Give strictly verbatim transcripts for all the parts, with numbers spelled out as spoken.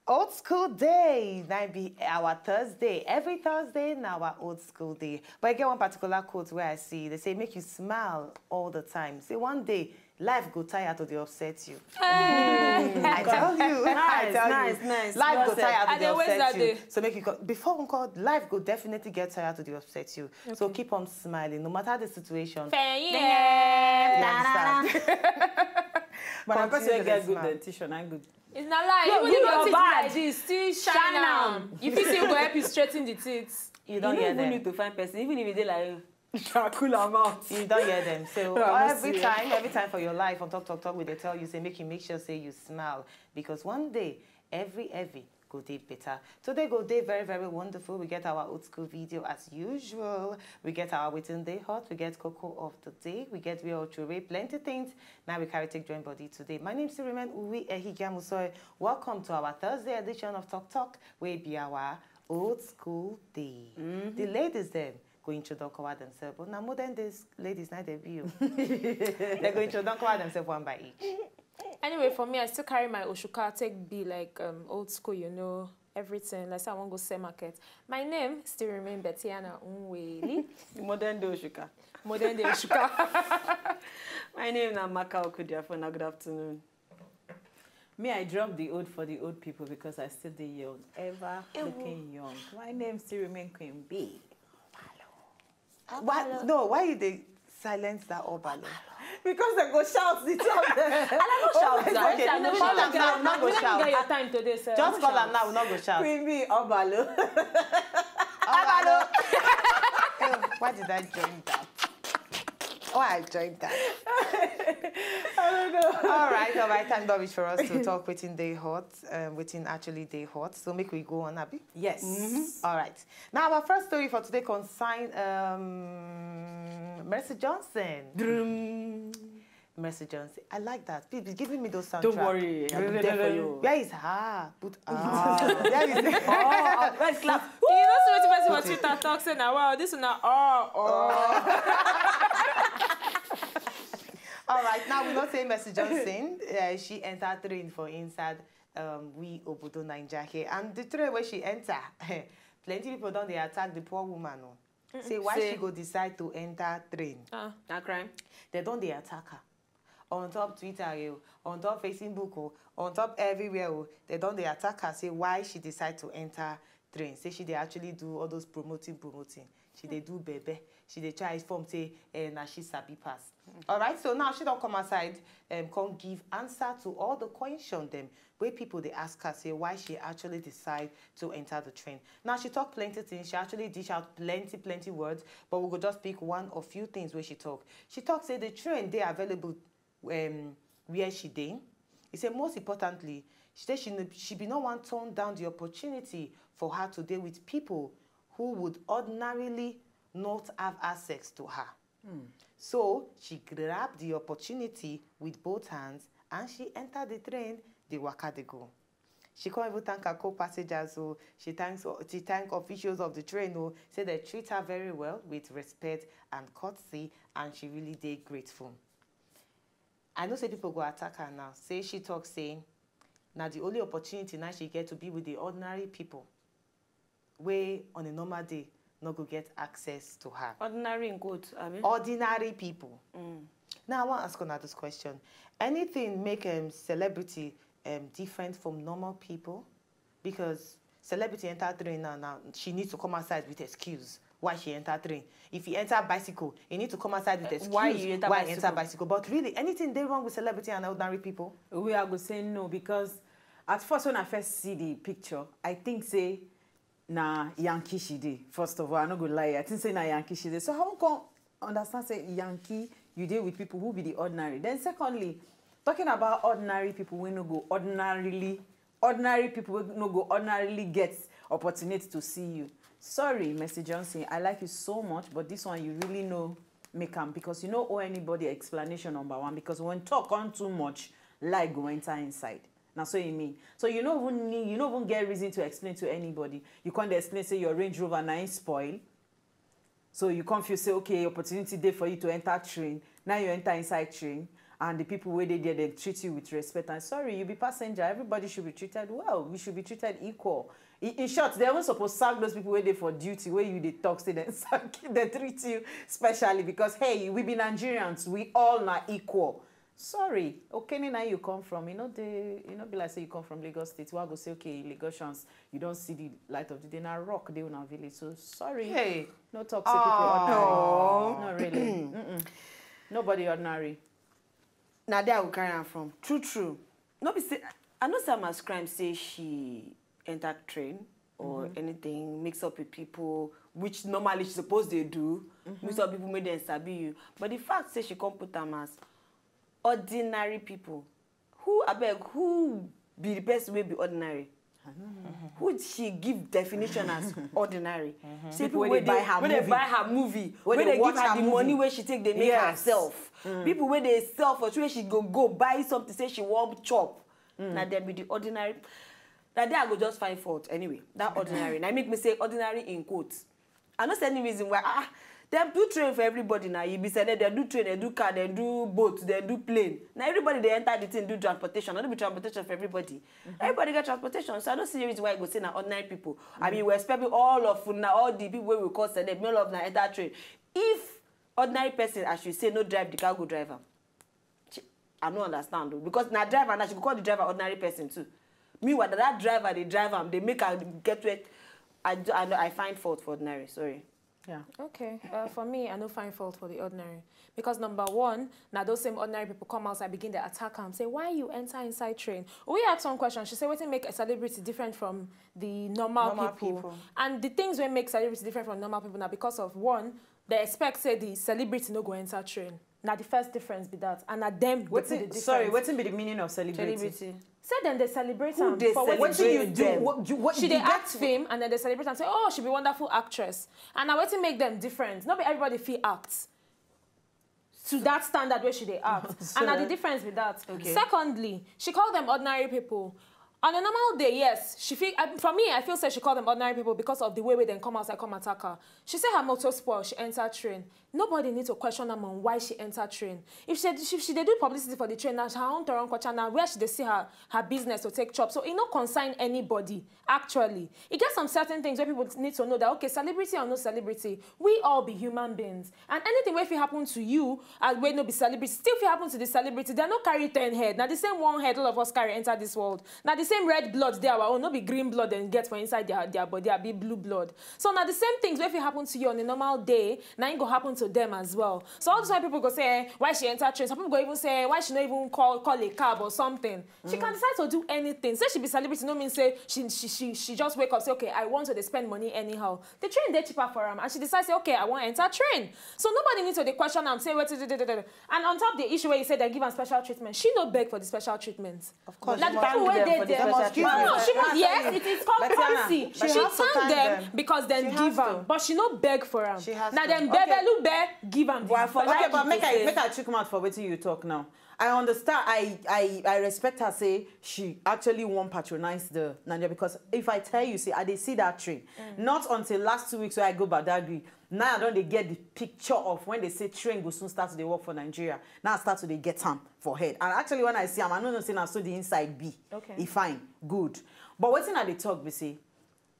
Old school day, na be our Thursday. Every Thursday na our old school day. But I get one particular quote where I see, they say, "Make you smile all the time." Say one day, life go tire to dey upset you. Hey! I tell you, I Nice, tell nice, you, nice. life Well go said. tire to I dey dey waste upset that you. Day. So make you co- before we call life go definitely get tired to dey upset you. So keep on smiling no matter the situation. Fẹ̀yìn ẹ̀. You understand? But na Continue person wey to get dey good smile. dentition, na good. It's not lie. No, Even good if or your teeth bad, like this, still shine shine am. Am. You feel say you go help you straighten the teeth. You You don't don't hear even them. Need to find person. Even if you dey like Dracula mouth. You don't hear them. So I every must see. time, every time for your life on Talk Talk Talk, we dey tell you say make you make sure say you smile because one day every heavy go dey better. Today go dey very very wonderful. We get our old school video as usual. We get our wetin dey hot. We get cocoa of the day. We get we all throway plenty things. Now we carry take join body today. My name still remain Uwe Ehigiamusoy. Welcome to our Thursday edition of Talk Talk, wey be our old school day. The ladies dem go introduce cover themselves. But na modern days ladies na dey be o. They go introduce cover themselves one by each. Anyway, for me, I still carry my oshuka, take be like um, old school, you know, everything. Like say I wan go sell market. My name still remain Betiana Nweli. Modern day oshuka. Modern day oshuka. My name na Maka Okudiafo. Na good afternoon. Me, I drop the old for the old people because I still dey young, ever looking young. My name still remain Queen B. Why, no, why you dey silence that obalo? Because they go shout the two of them. Shout. Okay, No, call am now, no go no, shout. Get your time today, sir. Just call am now, no go shout. Queen B, obalo. Obalo. Eh, why did I join that? Why I joined that? I don't know. All right, all right. Time don reach for us to talk wetin dey hot, um, wetin actually dey hot. So make we go on, abi. Yes. All right. Now our first story for today concern um, Mercy Johnson. Mercy Johnson. I like that. Please be giving me those soundtracks. Don't worry, I'll be there for you. Where is her? Put ah. Where is Oh, let's clap. You know, so wetin person for Twitter talk say na wow, this na oh oh. All right, now we know say Mercy Johnson, uh, she enter train for inside um, we obodo Naija here, and the train where she enter, plenty people don dey attack the poor woman. Oh. Say why Say- she go decide to enter train. Ah, Na crime. They don dey attack her on top Twitter, oh, on top Facebook, oh, on top everywhere. Oh, they don dey attack her. Say why she decide to enter train. Say she dey actually do all those promoting, promoting. She dey do bebe. She dey try form say eh, na she sabi pass. All right, so now she don come outside, um, come give answer to all the question dem wey people dey ask her say why she actually decide to enter the train. Now she talk plenty things. She actually dish out plenty plenty words, but we go just pick one or few things wey she talk. She talk say the train dey available um, where she dey. He say most importantly, she say she no, she be no wan turn down the opportunity for her to dey with people who would ordinarily not have access to her. So she grab the opportunity with both hands and she enter the train, dey waka dey go. She come even thank her co-passengers o. She thanks she thank officials of the train o. Say they treat her very well with respect and courtesy, and she really dey grateful. I know say people go attack her now. Say she talk say na the only opportunity now she get to be with the ordinary people wey on a normal day no go get access to her. Ordinary in quote, I mean. Ordinary people. Now I wan ask una this question. Anything make um, celebrity um, different from normal people? Because celebrity enter train now, now she needs to come outside with excuse why she enter train. If you enter bicycle, you need to come outside with excuse Why you enter why bicycle? Enter bicycle. But really, anything dey wrong with celebrity and ordinary people? We are go say no because at first when I first see the picture, I think say na Yankee she dey. First of all, I no go lie. I think say na Yankee she dey. So how come understand say Yankee you dey with people who be the ordinary? Then secondly, talking about ordinary people wey no go ordinarily ordinary people wey no go ordinarily get opportunity to see you. Sorry, Mercy Johnson, I like you so much, but this one you really no make am because you no owe anybody explanation number one because when talk on too much, lie go enter inside. Na so e mean. So you no even need, you no even get reason to explain to anybody. You come dey explain say your Range Rover na im spoil. So you come feel say, okay, opportunity dey for you to enter train. Now you enter inside train, and the people wey dey there, they treat you with respect. And sorry, you be passenger. Everybody should be treated well. We should be treated equal. In, in short, they even suppose sack those people wey dey for duty, wey you dey talk say dem sack, they treat you specially because, hey, we be Nigerians. We all na equal. Sorry, Okene na you come from. You know the, you know be like say you come from Lagos State. Why go say, okay, Lagosians, you don't see the light of the day. Na rock dey una village. So sorry. Hey. No talk say people ordinary. Not really. Mm-mm. Nobody ordinary. Na there I go carry am from. True, true. No be say I no say I'm as crime say she enter train or anything, mix up with people, which normally she suppose dey do, mix up people make dem sabi you. But the fact say she come put am as ordinary people, who abeg, who be the person wey be ordinary? Who she give definition as ordinary? Say People wey dey buy her wey dey movie. Buy her movie, Wey wey dey dey give watch her her the movie. Money wey she take dey make Yes. Herself. People wey dey sell for wey she go go buy something say she wan chop. Na dem be the ordinary. Na there I go just find fault anyway. That ordinary. Na make me say ordinary in quotes. I no see any reason why ah dem do train for everybody na. You be say dem do train, dem do car, dem do boat, dem do plane. Na everybody dey enter the thing do transportation. No be transportation for everybody. Everybody get transportation, so I no see the reason why you go say na ordinary people. I mean, we expect all of una, all the people wey we call celeb, all of una enter train. If ordinary person, as you say, no drive the cargo driver, I no understand though, because na driver na she go call the driver ordinary person too. Meanwhile, that driver dey drive am, dey make am get where I, do- I, know- I find fault for ordinary. Sorry. Yeah. Okay, uh, for me, I no find fault for the ordinary. Because number one, na those same ordinary people come outside, begin to attack am, say, why you enter inside train? We ask one question, she say, wetin make a celebrity different from the normal, Normal people? people. And the things wey make celebrity different from normal people na because of one, they expect say the celebrity no go enter train. Na the first difference be that, and na dem dey put the Wetin, difference. Sorry, wetin be the meaning of celebrity? Celebrity. Say dem dey celebrate Who am dey for Wetin you celebrate do? them. What, you, what, She you dey get- act film and then they celebrate am say, oh, she be wonderful actress, and na wetin make them different. No be everybody fit act to that standard wey she dey act, and na the difference be that. Okay. Secondly, she call them ordinary people. On a normal day, yes, she feel. I, for me, I feel say she call them ordinary people because of the way wey dem come outside come attack her. She say her motor spoil, she enter train. Nobody need to question am on why she enter train. If she if she dey do publicity for the train, na her own toron kwacha na where she dey see her her business to take chop. So e no concern anybody. Actually, e get some certain things wey people need to know that, okay, celebrity or no celebrity, we all be human beings, and anything wey fit happen to you and wey no be celebrity still fit happen to the celebrity. Dem no carry ten head, na the same one head all of us carry enter this world. Na the same red blood dey our own, no be green blood dem get for inside their their body abi blue blood. So na the same things wey fit happen to you on a normal day, na im go happen to them as well. So all the time people go say, eh, why she enter train? Some people go even say, eh, why she no even call call a cab or something? She can decide to do anything. Say she be celebrity no mean say she she she she just wake up say, okay, I want to dey spend money anyhow. The train dey cheaper for am, and she decide say, okay, I wan enter train. So nobody need to dey question am say wetin. And on top the issue where you say they give am special treatment, she no beg for the special treatment. Of course, Na she the must people thank wey them dey for the there. special No, treatment. she must. Yes, it is But compulsory. Tiana, She she has to thank thank them them. Because dem She give has am, to. But she no beg for am. She has Na to. Dem Okay. Bebelu be give am. But I for Okay, like but you make to I say- make I chook mouth for wetin you talk now. I understand. I I I respect her say she actually wan patronize the Nigeria, because if I tell you say I dey see that train, not until last two weeks wey I go Badagry, now I don dey get the picture of when they say train go soon start to dey work for Nigeria. Now I start to dey get am for head. And actually when I see am, I no know say na so the inside be. Okay. E fine, good. But wetin I dey talk be say,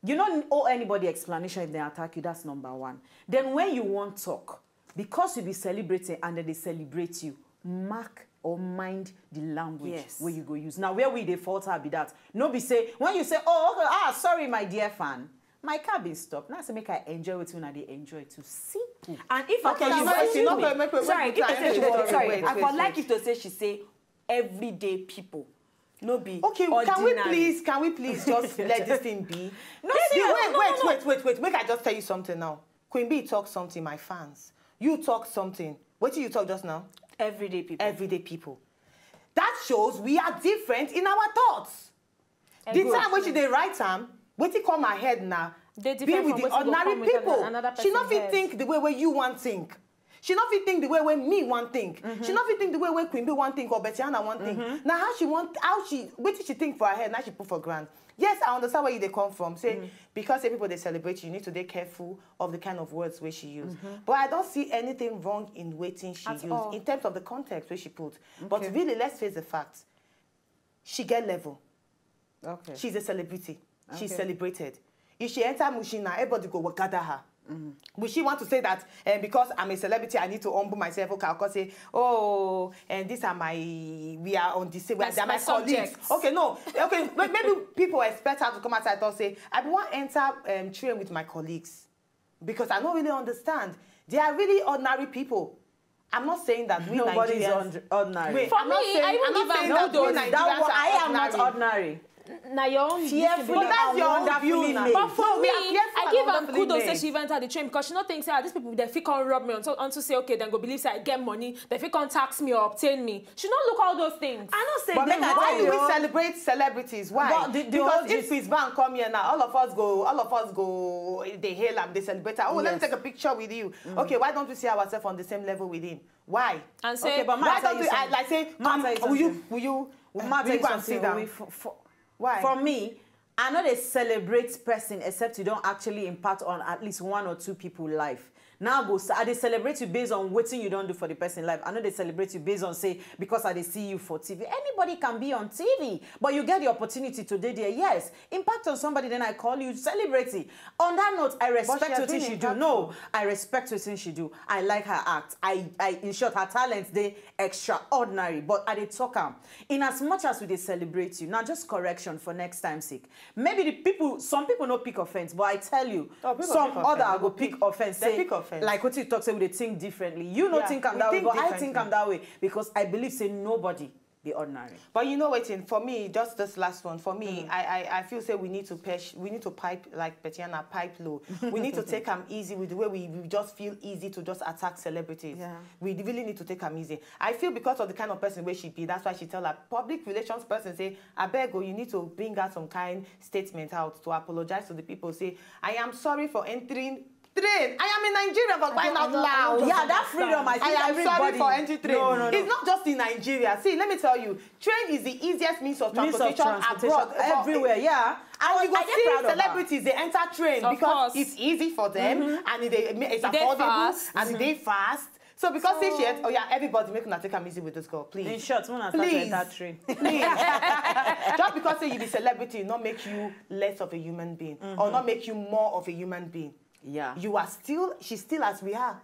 you no owe anybody explanation if they attack you. That's number one. Then when you wan talk, because you be celebrating and then they celebrate you, mark or mind the language Yes. wey you go use. Now where we dey falter be that. No be say when you say, oh, okay, ah, sorry, my dear fan, my car bin stop. Now say make I enjoy wetin una dey enjoy to. Simple. And if I Okay, for you use know, voice you know, me, wait, wait, wait, sorry, wait, if I wait, say she wait, was- wait, sorry, wait, I wait, for wait. Like it to say she say everyday people, no be Okay, can we ordinary. Please, can we please just let this thing be? No, Baby, see, wait, no, wait, no, no. wait, wait, wait. Make I just tell you something now. Queen B talk something, my fans. You talk something. What did you talk just now? Everyday people. Everyday people. That shows we are different in our thoughts. The Good. Time when she dey write am, wetin come her head now? Dey Be different with from the wetin go ordinary come with people. Another She no person fit head. Think the way wey you wan think. She no fit think the way wey me wan think. She no fit think the way wey Queen Bee wan think or Betty Anna wan think. Na how she wan, how she, wetin she think for her head, na she put for ground. Yes, I understand where you dey come from. Say because say people dey celebrate you, you need to dey careful of the kind of words wey she use. But I don't see anything wrong in wetin she use in terms of the context wey she put. But really, let's face the fact. She get level. Okay. She's a celebrity. She's celebrated. If she enter Mushin now, everybody go gather her. Will she want to say that, um, because I'm a celebrity, I need to humble myself? Okay, I'll come say, oh, and these are my, we are on the same, we are, they're my colleagues. Okay, no. Okay, maybe people expect her to come outside and say, I be wan enter, um, train with my colleagues. Because I don't really understand. They are really ordinary people. I'm not saying that we Nobody is Nigerians. Ordinary. Wait, for I'm me, not saying, I even I'm give her kudos. That one, I am not ordinary. Na your own. Fearfully and wonderfully made. But for me, I give her kudos say she even enter the train because she no think say, ah, these people, they fit come rub me unto, unto say, okay, then go believe say I get money. They fit come tax me or obtain me. She no look all those things. I no say. But then why do we celebrate celebrities? Why? Because if Chris Brown come here now, all of us go, all of us go, they hail am, they celebrate am. Oh, let me take a picture with you. Okay, why don't we see ourselves on the same level with him? Why? And say, okay, but why don't we, I, like say, come, will you, will you, will you go and sit down? Why? For me, I no dey celebrate person except you don actually impact on at least one or two people life. Now go, I dey celebrate you based on wetin you don do for the person life. I no dey celebrate you based on say because I dey see you for T V. Anybody can be on T V, but you get the opportunity to dey there. Yes, impact on somebody, then I call you celebrity. On that note, I respect wetin she do. No, I respect wetin she do. I like her act. I, I, in short, her talent dey extraordinary. But I dey talk am. In as much as we dey celebrate you, now just correction for next time sake. Maybe the people, some people no pick offense, but I tell you, some other go pick offense. Say, like what you talk, say we dey think differently. You no think am that way, but I think am that way because I believe say nobody be ordinary. But you know wetin, for me, just this last one, for me, I, I, I feel say we need to pers-, we need to pipe, like Betiana, pipe low. We need to take am easy with the way we, we just feel easy to just attack celebrities. Yeah. We really need to take am easy. I feel because of the kind of person wey she be, that's why she tell her public relations person say, abeg o, you need to bring out some kind statement out to apologize to the people. Say, I am sorry for entering train. I am in Nigeria for crying out loud. Yeah, that freedom, I think I am sorry for entering train. No, no, no. It's not just in Nigeria. See, let me tell you, train is the easiest means of transportation abroad. Everywhere, yeah. And you go see celebrities, they enter train because it's easy for them and it dey, it's affordable and it dey fast. So because say she, oh yeah, everybody make una take am easy with this girl, please. In short, una start to enter train. Please. Just because say you be celebrity, not make you less of a human being or not make you more of a human being. Yeah. You are still, she's still as we are.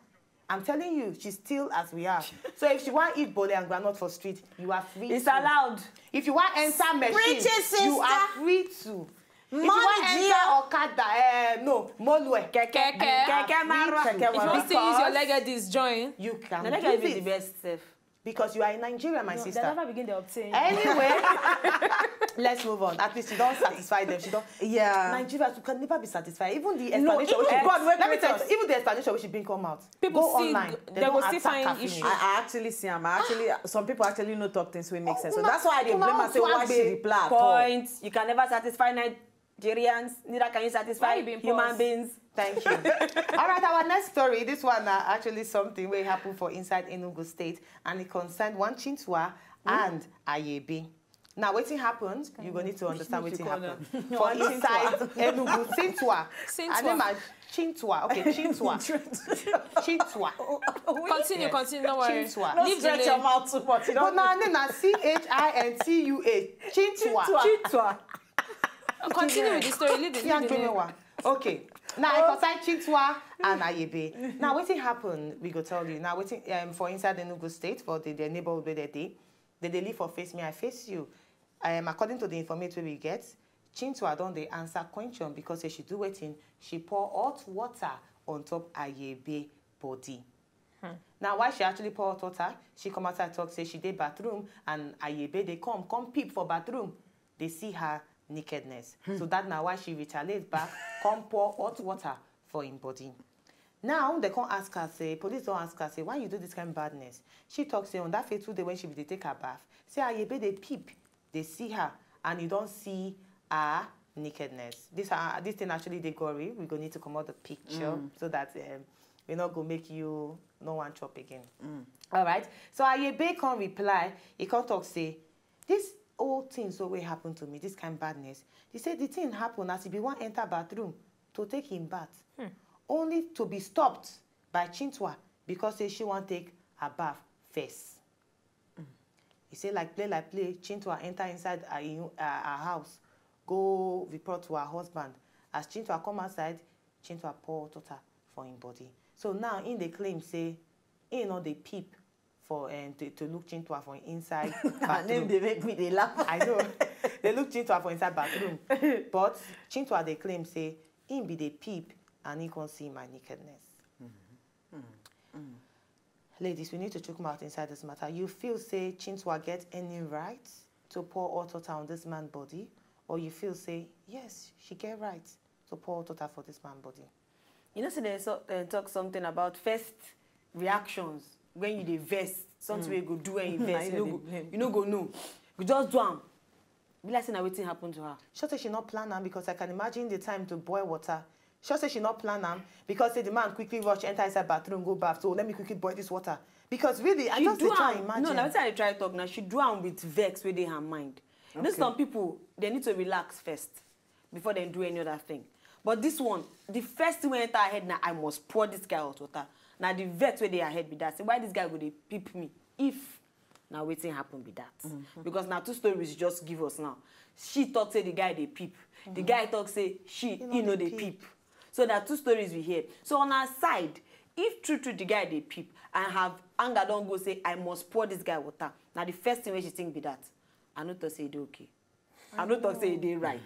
I'm telling you, she's still as we are. So if she want eat bole and groundnut for street, you are free to. It's allowed. If you want enter machine, you are free to. If you want enter Okada, eh, no, Molue, keke, keke, marua. If you want to use your leg, this join. You can do it. The best self. Because you are in Nigeria, my sister. They never begin to obtain. Anyway, let's move on. At least you don't satisfy them. She don't. Yeah. Nigerians, you can never be satisfied. Even the explanation. Let me tell you, even the explanation which she bring come out. People go online. They go still find issue. I, I actually see am. I actually, some people actually no talk things wey make sense. So that's why I dey blame her say why she reply at all. Point. You can never satisfy Nigerians, neither can you satisfy human beings. Thank you. All right, our next story. This one na actually something wey happen for inside Enugu State, and it concern one Chintua and Ayebe. Now, wetin happen? You go need to understand wetin happen. For inside Enugu, Chintua. Her name na Chintua. Okay, Chintua. Chintua. Continue, continue, no worry. Chintua. No stretch your mouth too much. But now, her name na C H I N T U A. Chintua. Chintua. Continue with the story. Leave the, leave the name. Okay. Now, I concern Chintua and Ayebe. Now, wetin happen? We go tell you. Now, wetin, um, for inside Enugu State, for the, the neighborhood where they dey, they dey live for face me, I face you. Um, according to the information we get, Chintua don dey answer question because say she do wetin? She pour hot water on top Ayebe body. Now, why she actually pour hot water? She come outside talk say she dey bathroom and Ayebe dey come, come peep for bathroom. They see her nakedness. So that na why she retaliate back, come pour hot water for him body. Now, they come ask her say, police don ask her say, why you do this kind badness? She talk say on that fateful day when she be dey take her bath, say Ayebe dey peep, they see her, and you don't see her nakedness. This, uh, this thing actually dey gory. We go need to come out the picture so that, um, we no go make you no wan chop again. Alright, so Ayebe come reply, he come talk say, this whole thing so wey happen to me, this kind badness, he say the thing happen as he be wan enter bathroom to take him bath, only to be stopped by Chintwa because say she wan take her bath first. He say like play like play, Chintwa enter inside her, her house, go report to her husband. As Chintwa come outside, Chintwa pour water for him body. So now he dey claim say he no dey peep for um, to, to look Chintwa for inside bathroom. Her name dey make me dey laugh. I know. They look Chintwa for inside bathroom, but Chintwa dey claim say he be dey peep and he come see my nakedness. Ladies, we need to chook mouth inside this matter. You feel say Chintwa get any right to pour hot water on this man body, or you feel say yes, she get right to pour hot water for this man body? You know, say they so, uh, talk something about first reactions when you dey vex, something wey you go do when you vex, you no go, you no go know. You just do am. Be like say na wetin happen to her. Sure say she not plan am because I can imagine the time to boil water. Sure say she not plan am because say the man quickly rush enter inside bathroom go baff. So let me quickly boil this water because really I just dey try imagine. No, na wetin I dey try talk now. She do am with vex wey dey her mind. You know, some people they need to relax first before they do any other thing. But this one, the first thing wey enter her head na I must pour this guy hot water. Na the vex wey dey her head be that. Say why this guy go dey peep me if na wetin happen be that. Because na two stories you just give us now. She talk say the guy dey peep. The guy talk say she he no dey peep. So na two stories we hear. So on her side, if true true the guy dey peep and have anger don go say I must pour this guy water, na the first thing wey she think be that. I no talk say e dey okay. I no talk say e dey right.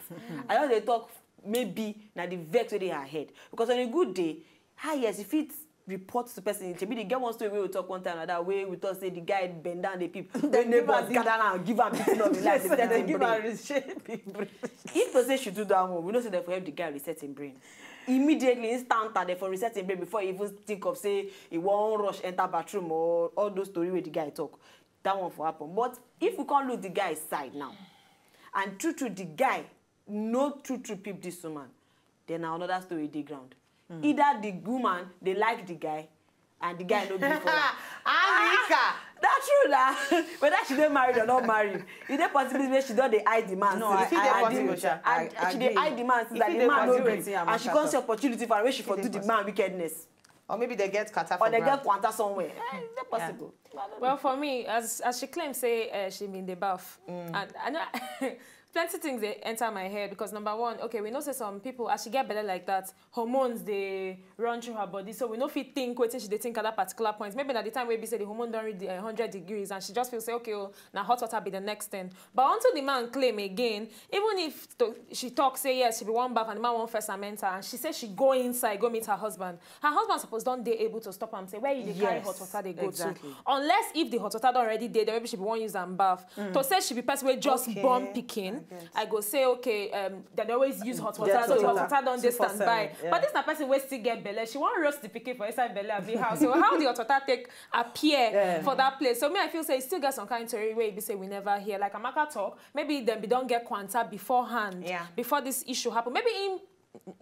I just dey talk maybe na the vex wey dey her head because on a good day, ah yes, e fit report to person. Shebi dey get one story wey we talk one time like that wey we talk say the guy bend down dey peep. Then neighbors gather am give am beating of the life. Yes, they give am shaping brain. If to say she do that one, we know say dem for help the guy reset him brain immediately, instant, and dem for reset him brain before he even think of say he wan rush enter bathroom or all those story wey the guy talk. That one for happen. But if we come look the guy side now, and true true the guy no true true peep this woman, then na another story dey ground. Either the woman dey like the guy and the guy no gree for her. Amika. That's true na. Whether she dey married or not married, e dey possible say she don dey eye the man. No, I, I, I, I, she dey eye the man since that the man no gree, and she come see opportunity for her wey she for do the man wickedness. Or maybe they get kata for or they get kwanta somewhere. Eh, is that possible? Well, for me, as as she claims say uh, she been the buff, and I know plenty things they enter my head because number one, okay, we know say some people as she get better like that, hormones they run through her body, so we no fit think wetin she dey think at that particular point. Maybe at the time we be say the hormone don't reach the uh, hundred degrees, and she just feels say okay, oh, now hot water be the next thing. But until the man claim again, even if to, she talk say yes, she be one bath and the man one first and enter, and she say she go inside, go meet her husband. Her husband suppose don dey able to stop am say where you dey carry hot water dey go to. Unless if the hot water don already dey there, maybe she be wan use am baff. To say she be person wey just born pikin, I go say okay, um, dem dey always use hot water, so the hot water don dey standby. But this na person wey still get belle, she wan roast the pikin for inside belle abi how? So how the hot water take appear for that place? So me I feel say e still get some kind tori wey e be say we never hear. Like Amaka talk, maybe dem be don get kwanta beforehand, before this issue happen. Maybe him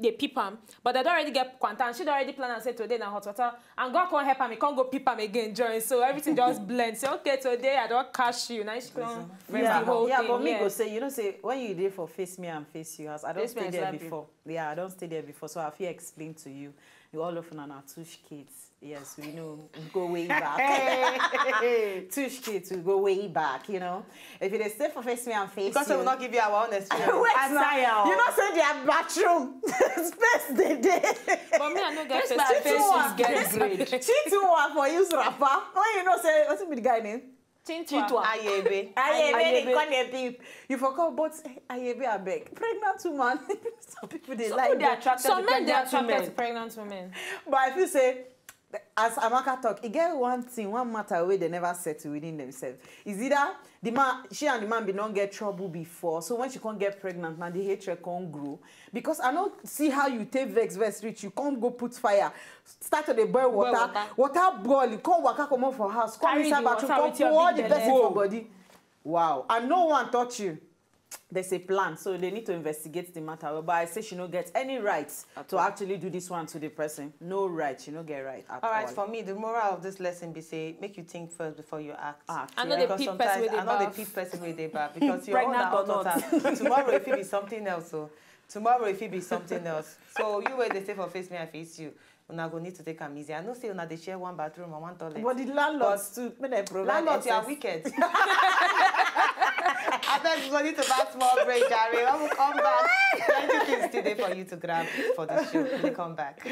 dey peep am, but dem don already get kwanta and she don already plan am say today na hot water, and God come help am, he come go peep am again join, so everything just blend. Say okay, today I don catch you. Now she come use the whole thing. Yeah, but me go say, you know say when you dey for face me and face you house, I don stay there before. Yeah, I don stay there before, so I fit explain to you. You all of una na two kids. Yes, we know. We go way back. Two kids, we go way back, you know. If you dey stay for face me and face because we will not give you our own experience. Wait now. You know say their bathroom space dey dey. But me I no get space. She too wan for use wrapper. When you know say wetin be the guy name? Chintwa. Ayebe. Ayebe dey call dey peep. You for call but eh, Ayebe abeg. Pregnant woman. Some people dey like that. Some men dey attracted to pregnant women. But I feel say as Amaka talk, e get one thing, one matter wey they never settle within themselves. Is either the man, she and the man bin don get trouble before, so when she come get pregnant, now the hatred come grow. Because I no see how you take vex vex reach, you come go put fire, start to dey boil water, water boil, you come waka comot for house, come inside bathroom, come pour all the person for body. Wow, and no one touch you. There's a plan, so they need to investigate the matter well. But I say she no get any right to actually do this one to the person. No right, she no get right at all. All right, for me, the moral of this lesson be say make you think first before you act. Act, I know the peep person wey dey baff. I know the peep person wey dey baff because your own na or not. Tomorrow if it be something else, so tomorrow if it be something else. So you wey dey stay for face me, I face you. Una go need to take am easy. I know say una dey share one bathroom and one toilet. But the landlords too, make dem provide. Landlords, you are wicked. Abeg, we go need to buy small break, jare. When we come back, plenty things still dey for you to grab for the show. We come back.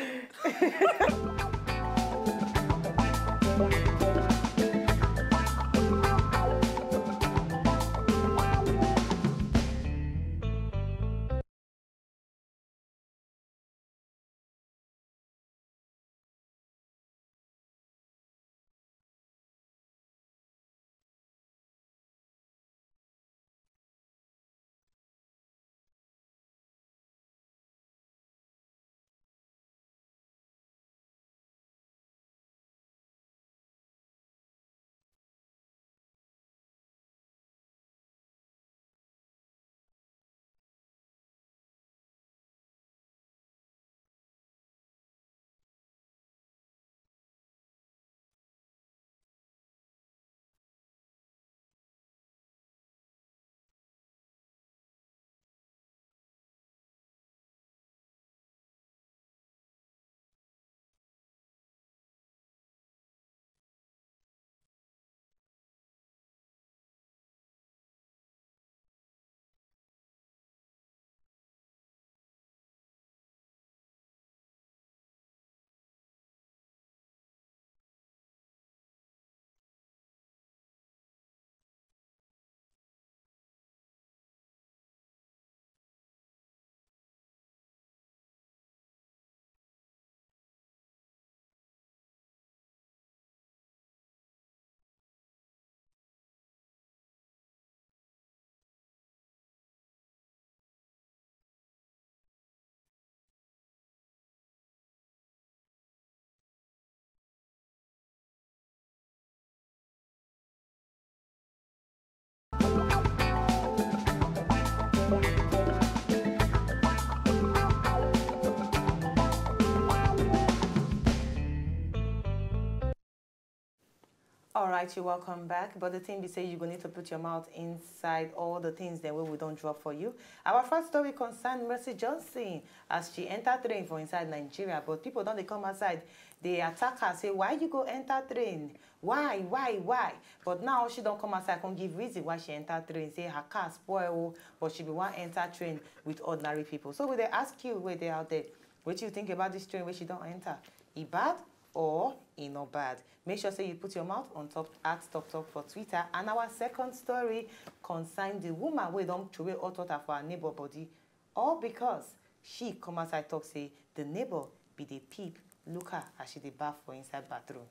All right, you welcome back. But the thing be say you go need to put your mouth inside all the things that we, we don't drop for you. Our first story concern Mercy Johnson as she enter train for inside Nigeria. But people don't they come outside, they attack her, say, "Why you go enter train? Why, why, why?" But now she don't come outside, come give reason why she enter train. Say her car spoil, oh, but she be one enter train with ordinary people. So we they ask you where they out there, what do you think about this train where she don't enter? E bad or e not bad? Make sure say you put your mouth on top at Top Talk for Twitter. And our second story concern the woman wey don throway hot water for her neighbor body, all because she come outside talk say the neighbor be dey peep, look her as she dey baff for inside bathroom.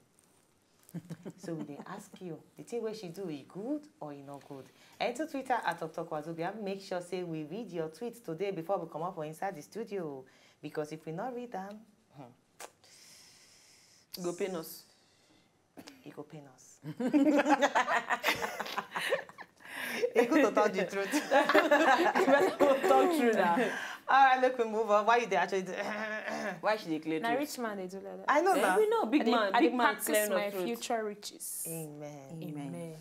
So we dey ask you, the thing wey she do, e good or e no good? Enter Twitter at Top Talk Wazobia. Make sure say we read your tweets today before we come up for inside the studio, because if we not read them, hmm, e go pain us. E go pain us. E good to talk the truth. You better go talk true now. All right, make we move on. Why you dey actually do? Why she dey clear throat? Na rich man dey do like that. I know. Eh, now we know big man. I dey, I dey practice my future riches. Amen. Amen. Amen.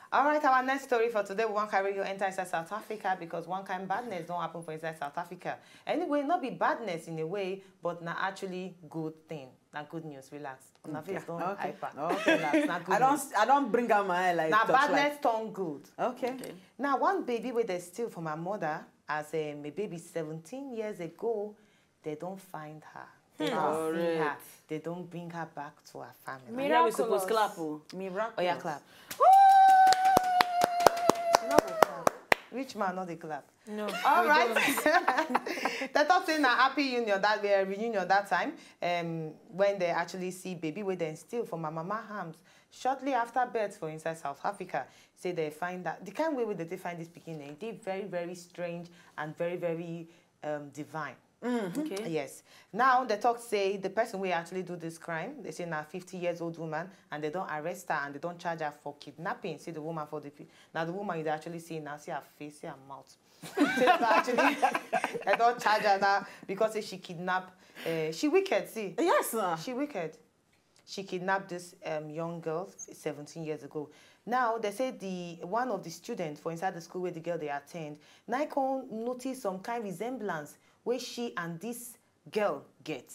All right, our next story for today, we wan carry you enter inside South Africa because one kind badness don happen for inside South Africa. Anyway, not be badness in a way, but na actually good thing. Na good news. Relax. Una face don hyper. Okay. Relax. Na good news. I don't, I don't bring out my eye like. Na badness turn good. Okay. Okay. Now, one baby wey dem steal from her mother as, um, a baby seventeen years ago, they don't find her. They don't see her. Correct. They don't bring her back to her family. Miraculous. And here we suppose clap, oh. Miraculous. Oh, yeah, clap. Woo! You know, we clap. Rich man, not the clap. No. All right. They talk say na happy union that, uh, reunion that time, um, when they actually see baby wey dem steal from her mama arms. Shortly after birth for inside South Africa, say they find that the kind way wey they find this pikin, eh, dey very, very strange and very, very, um, divine. Okay. Yes. Now they talk say the person wey actually do this crime, they say na fifty years old woman, and they don arrest her and they don charge her for kidnapping. See the woman for the pi- now the woman you dey actually see now, see her face, see her mouth. Say they don actually they don charge her now because say she kidnap. Uh, she wicked. See, Yes, sir. she wicked. She kidnapped this um, young girl seventeen years ago. Now they say the one of the students for inside the school where the girl they attend, now come notice some kind resemblance where she and this girl get.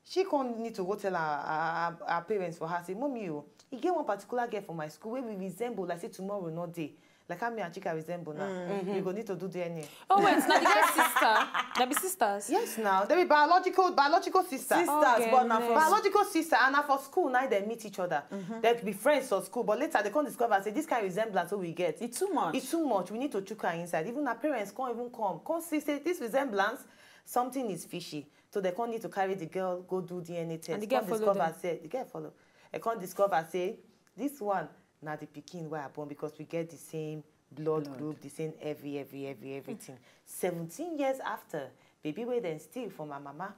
She come need to go tell her, her, her, her parents for her say, "Mommy, oh, e get one particular girl for my school wey we resemble like say tomorrow no dey. Like how me and Chika resemble now. We go need to do D N A." Oh wait, na the girl's sister. They be sisters. Yes, now they be biological biological sister. Sisters, but na for Biological sister, and na for school now they meet each other. They be friends for school, but later they come discover say this kind of resemblance wey we get. It's too much. It's too much. We need to chook her inside. Even her parents can't even come. Come see say this resemblance, something is fishy. So they can't need to carry the girl go do D N A test. And the girl Come follow discover them. Say the girl follow. They can't discover say this one na the pikin wey I born because we get the same blood, group, the same every every every everything. Seventeen years after, baby wey dem steal from my mama,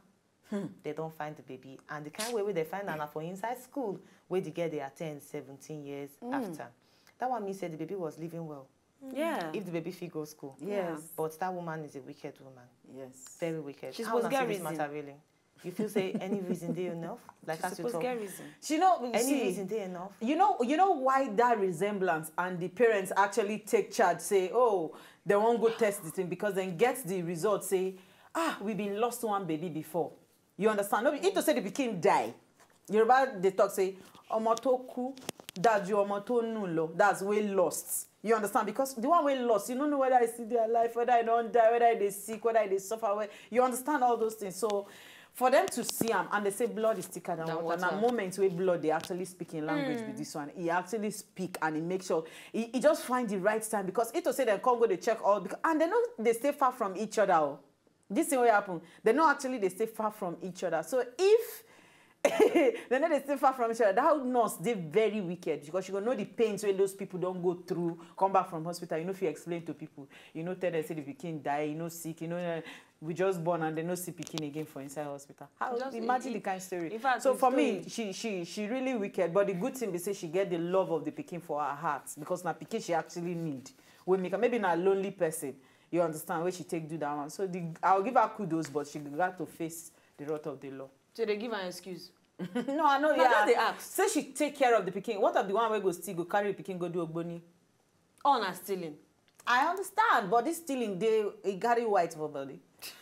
they don't find the baby, and the kind way wey they find am na for inside school wey the girl dey attend seventeen years after. That one mean say the baby was living well. Yeah. If the baby fit go school. Yes. But that woman is a wicked woman. Yes. Very wicked. She How suppose una get see this reason. Matter really? You feel say any reason dey enough? Like She as you suppose talk, get reason. She know. You any see, reason dey enough? You know, you know why that resemblance and the parents actually take charge, say, "Oh, they won't go test the thing," because then get the result, say, "Ah, we been lost one baby before." You understand? No, be- if to say the pikin die, Yoruba they talk say, "Omo to ku, daju omo to nu lo." That's way lost. You understand? Because the one way lost, you don't know whether I see their life, whether I don't die, whether they sick, whether they suffer. Where, you understand all those things. So for them to see am and they say blood is thicker than Than water. Now water. Moments where blood they actually speak in language with this one. He actually speak and he make sure he, he just find the right time because it to say they can't go they check all because, and they know they stay far from each other. Oh. This thing will happen. They know actually they stay far from each other. So if they know they stay far from each other, that nurse they very wicked because you gonna know the pains when those people don't go through, come back from hospital. You know if you explain to people, you know tell them say the pikin die, you know sick, you know uh, we just born and they no see pikin again for inside hospital. How Just- imagine it- the kind story. in fact, So it's for me, story. she she she really wicked. But the good thing be say she get the love of the pikin for her heart because na pikin she actually need. We make her maybe not a lonely person. You understand where she take do that one. So the, I'll give her kudos, but she got to face the wrath of the law. So they give an excuse. No, I know. No, Yeah. just dey ask. Say she take care of the pikin. What of the one where go still go carry the pikin go do ogboni? All na stealing. I understand, but this stealing they it carry white for body.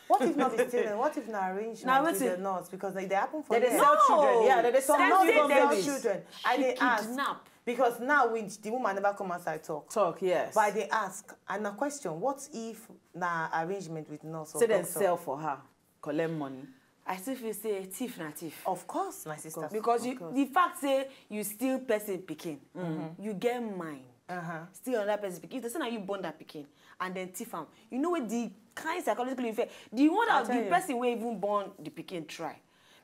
What if not be stealing? What if na arrangement Na with wetin? the nurse because they, they happen for They dey there. sell No. children. Yeah, they dey sell Sell no children. even Sell babies. Children. She I dey ask kidnap. Because now with the woman never come outside talk. Talk yes. But I dey ask, and a question: what if na arrangement with nurse or Say them doctor? Sell for her, collect money. I still feel say thief na thief. Of course, my sister. Because Of you, course. The fact say you steal person pikin, you get mine. Uh-huh. Steal another person pikin. If they say na you born that pikin and then thief am, you know what the kind psychological effect? The one that tell the you. Person wey even born the pikin try,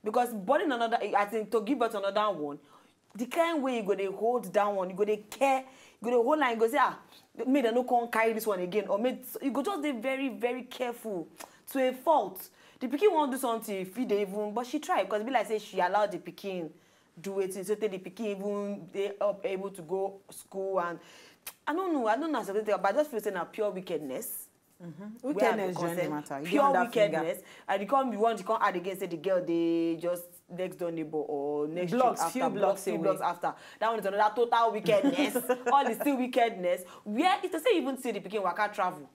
because born another, I think to give birth another one, the kind way you go dey hold that one, you go dey care, you go dey hold am, you go say ah, make dem no come carry this one again, or make you go just dey very very careful to a fault. The pikin wan do something, if fit dey even, but she try because e be like say she allow the pikin do wetin so tey the pikin even dey up able to go school and I don't know, I don't know as I take am, but I just feel say na pure wickedness. Where I Wickedness go join the concern, matter. You pure get under finger. Wickedness. And you come, you want to come add again say the girl dey just next door neighbor or next Blocks, street few after, blocks few away. Blocks after. That one is another total wickedness. All is still wickedness. Where if to say you even see the pikin waka travel,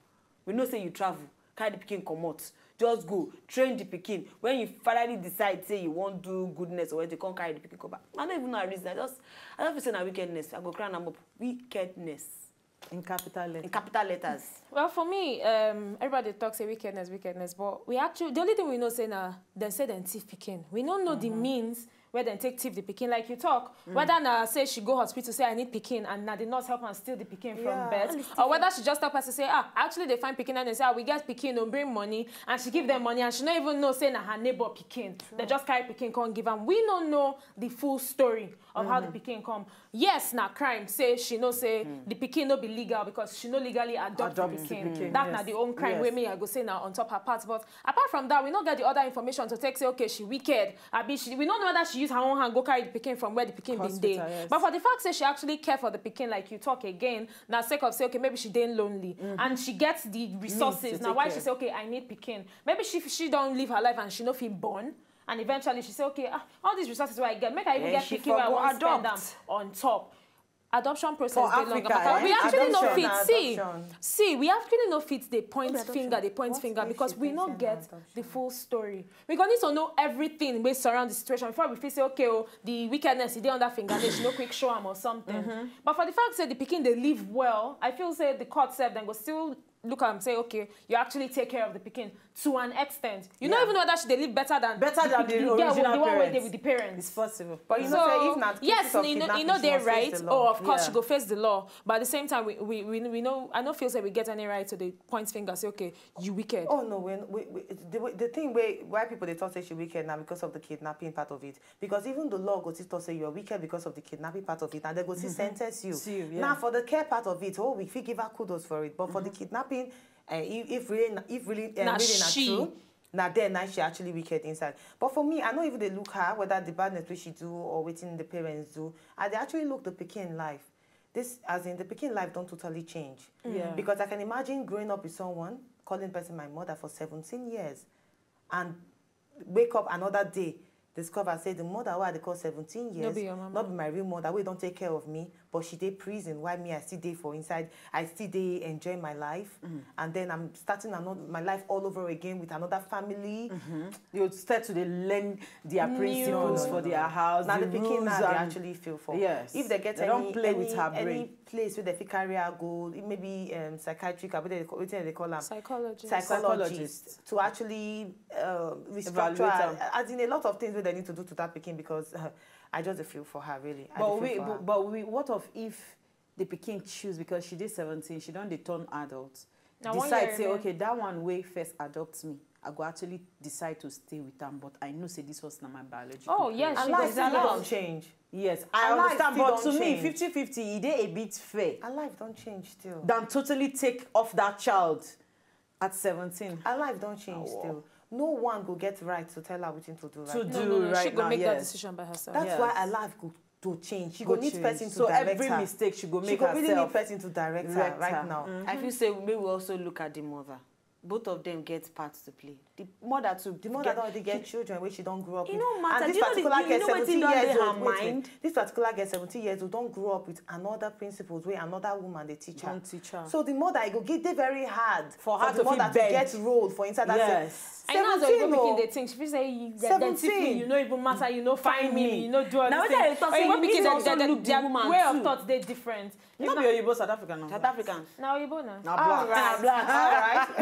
we know say you travel, carry the pikin comot, just go train the pikin. When you finally decide say you wan do goodness or wetin, come carry the pikin come back. I no even know her reason. I just, I just feel say na wickedness. I go crown am up. Wickedness In capital letter. In capital letters. Well, for me, um, everybody talks say wickedness, wickedness, but we actually the only thing we know say na dem say dem thief pikin. We don't know the means where dem take thief the pikin, like you talk, whether na say she go hospital say, "I need pikin," and na the nurse help am steal the pikin from birth, or whether she just tell person say, "Ah, I actually dey find pikin," and dem say, "Ah, we get pikin o, bring money," and she give them money and she no even know say na her neighbor pikin. Dem just carry pikin come give am. We no know the full story of how the pikin come. Yes, na crime say she know say the pikin no be legal because she no legally adopt the pikin. That na the own crime wey me I go say na on top her part. But apart from that, we no get the other information to take say, okay, she wicked. Abi she, we no know whether she use her own hand go carry the pikin from where the pikin been dey. But for the fact say she actually care for the pikin, like you talk again, na sake of say, okay, maybe she dey lonely and she gets the resources. Now why she say, okay, I need pikin. Maybe she she don live her life and she no fit born. And eventually she say, okay, ah, all these resources wey I get, make I even get pikin wey I wan spend am on top. Adoption process dey long. We actually no fit see. See, we actually no fit dey point finger, dey point finger because we no get the full story. We go need to know everything wey surround the situation before we fit say, okay, oh, the wickedness e dey under finger, she no quick show am or something. But for the fact say the pikin dey live well, I feel say the court sef dem go still look am say, okay, you actually take care of the pikin to an extent. You no even know whether she dey live better than better than the, the girl, the one wey dey with the parents. It's possible. But you know say if na cases of kidnapping, she must face the law. Oh, of course she go face the law. But at the same time, we we we, we know I no feel say we get any right to dey point finger say, okay, you wicked. Oh no, when we, we, the, the thing wey why people dey talk say she wicked na because of the kidnapping part of it. Because even the law go still talk say you are wicked because of the kidnapping part of it, and they go still sentence you. Now for the care part of it, oh, we fit give her kudos for it. But for the kidnapping, uh, if, if really na- if really uh, Na really na she. True, na then na she actually wicked inside. But for me, I no even dey look her whether the badness wey she do or wetin the parents do. I dey actually look the pikin life. This as in the pikin life don totally change. Yeah. Because I can imagine growing up with someone calling person my mother for seventeen years, and wake up another day, discover say the mother wey I dey call seventeen years, no be your mama, no be my real mother wey don take care of me, but she dey prison while me I still dey for inside, I still dey enjoy my life, and then I'm starting another my life all over again with another family. You start to dey learn their principles for their house, na the pikin now dey actually feel for. Yes. If they get any any place where they fit carry her go, maybe um, psychiatric, abi they call- wetin they call am? Psychologist. Psychologist to actually uh, restructure, as in a lot of things wey they need to do to that pikin because uh, I just dey feel for her really. I But dey feel we, for her. But, but we, what of if the pikin choose because she dey seventeen, she don dey turn adult, Na one decide year say, remain. Okay, that one wey first adopt me, I go actually decide to stay with am, but I know say this was na my biological Oh, yes, parent. She And go life still still don allowed. Change. Yes, I And life understand, still but don to me, change. Fifty fifty, e dey a bit fair And life don change still. Than totally take off that child at seventeen. Her life don change still. No one go get right to tell her wetin to do right To now. No, do no, no, right she go now, make that yes. Decision by herself. That's Yes. Why her life go to change. She Go go need change. Person to So direct every her. Mistake she go She make go really herself need person to direct her direct right her. Now. I feel say make we also look at the mother. Both of them get parts to play. The mother too. The mother get, don already get she, children wey she don grow up E with. No matter. And this Do you know the- particular you girl, know wetin seventeen don years dey her old, wait, wait. Mind? This particular girl, seventeen years old, don grow up with another principles wey another woman dey teach her. Don teach her. So the mother, e go get dey very hard For her the to fit mother to bend. Get role for inside that Yes. I know as Oyibo seventeen pikin o. Dey think, she fit say, "You, dem, dem thief me, Seventeen. You no even matter, you no find me, you no do anything." Na wetin I dey talk say Oyibo you need pikin to dey, also dey, look the their woman way of too. Thought dey different. You no be Oyibo South Africa now. South African. Na Oyibo na. Na black. All right. Na black. All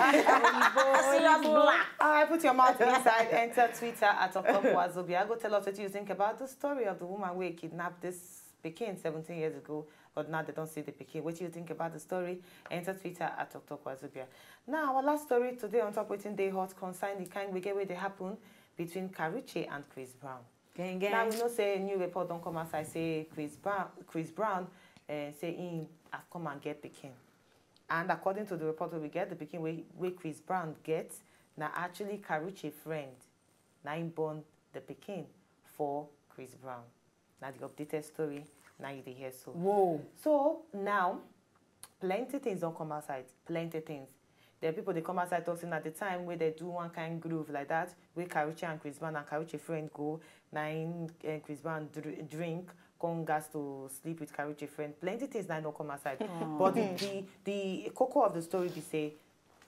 right. Oyibo, Serious Oyibo. Black. All right, put your mouth inside, enter Twitter at Okpokpo Wazobia. Go tell us what you think about the story of the woman wey kidnap this pikin seventeen years ago, but now they don't see the pikin. What do you think about the story? Enter Twitter at Okpokpo Wazobia. Now, our last story today on top wetin dey hot concern the kind gbege wey dey happen between Karrueche and Chris Brown. Gang, gang. Now we know say new report don come outside say Chris Brown, Chris Brown, uh, say he have come and get pikin. And according to the report wey we get, the pikin wey, wey Chris Brown get, na actually Karrueche friend, na him born the pikin for Chris Brown. Na the updated story, na you dey hear so. Whoa. So now, plenty things don come outside, plenty things. Then people dey come outside talk say na the time wey they do one kind groove like that, wey Karrueche and Chris Brown and Karrueche friend go, na him, eh, Chris Brown dr- drink, come gas to sleep with Karrueche friend. Plenty things na no come outside. But the, the, the cocoa of the story be say,